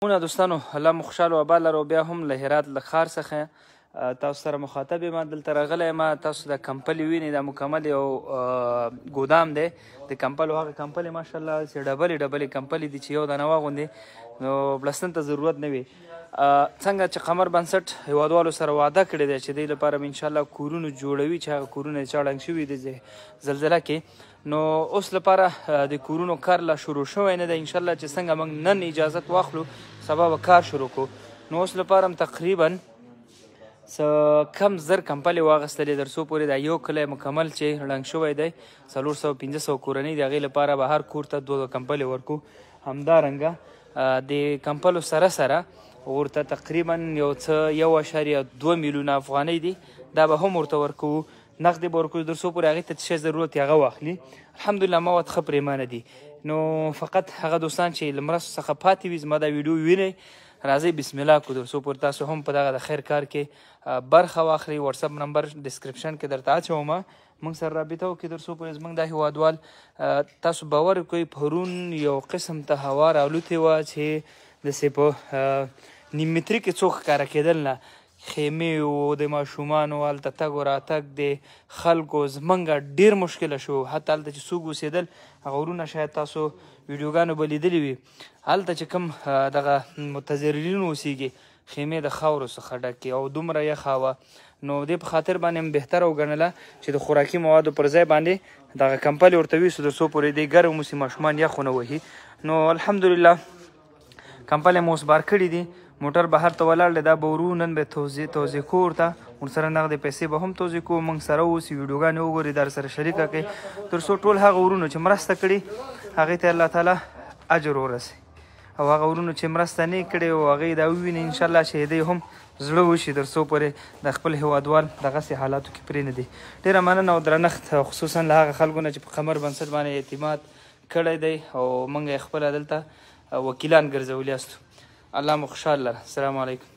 سلامونه دوستانو، الله مو خوشحاله او آباد لره. او بیا هم له هرات له ښار څخه تاسو سره مخاطب یم، دلته راغلی یم. تاسو د کمپلې وینئ، دا مکمل یو ګودام دی د کمپلو. هغه کمپلې ماشاءالله چې ډبلې ډبلې کمپلې دي چې یو دانه واغوندې نو بړستن ته ضرورت نه وي. څنګه چې قمر بنسټ هیوادوالو سره وعده کړې ده چې دې لپاره به انشاءالله کورونو جوړوي، چې هغه کورونه چې ړنګ شوي دي زلزله کې، نو اوس لپاره د کورونو کار لا شروع شوی نه دی. انشاءالله چې څنګه موږ نن اجازت واخلو سبا به کار شروع کو. نو اوس لپاره هم تقریبا څه کم 1000 کمپلې واغستلې، تر څو پورې دا یو کلی مکمل چې ړنګ شوی دی 400 500 کورنۍ د هغې لپاره به هر کور ته دوه دوه کمپلې ورکو. همدارنګه د کمپلو سره سره ورته تقریبا یو څه 1.2 میلیونه افغانۍ دي، دا به هم ورته ورکوو، نقدې به ورکوو، تر څو پورې هغې ته څه شی ضرورت هغه واخلي. الحمدلله مواد ښه پرېمانه دي. نو فقط هغه دوستان چې له مرستو څخه پاتې وي زما دا ویډیو وینئ، راځئ بسم الله کو، تر څو پورې تاسو هم په دغه د خیر کار کې برخه واخلئ. واتساپ نمبر ډسکرپشن کې درته اچوم، موږ سره رابطه وکړئ، تر څو پورې زموږ دا هیوادوال تاسو باور وکړئ. پرون یو قسم ته هوا راالوتې وه چې داسې په نیم متري کې څوک ښکاره کېدل نه، خیمې و د ماشومانو هلته تګ و راتګ د خلکو زمونږ ډېر مشکله شو. حتی هلته چې څوک اوسېدل هغه ورونه شاید تاسو ویډیوګانو به لیدلي وي، هلته چې کوم دغه متضررین اوسېږي خیمې د خاورو څخه ډکې او دومره یخه وه. نو دې په خاطر باندې هم بهتره وګڼله چې د خوراکي موادو پر ځای باندې دغه کمپلې ورته ویسو، تر څو پورې دې ګرم اوسي، ماشومان یخ ونه وهي. نو الحمدلله کمپلې مو اوس بار کړي دي، موټر بهر ته ولاړ دی، دا به ورو نن به توزیع کوو ورته، ورسره نغدې پیسې به هم توزیع کوو. موږ سره اوسي، ویډیوګانې وګورئ، در سره شریکه کړئ، تر څو ټول هغه ورونو چې مرسته کړي هغې ته الله تعالی اجر ورسوي، او هغه ورونو چې مرسته نه کړې او هغې دا وویني انشاءالله چې دی هم زړه وشي، تر څو پورې د خپل هیوادوال دغسې حالاتو کې پرې نه دي. ډېره مننه او درنښت خصوصا له هغه خلکو نه چې په قمر بنسټ باندې اعتماد کړی دی او موږ یې خپله دلته وکیلان ګرځولي یاستو. الله مو خوشحال لره. السلام علیکم.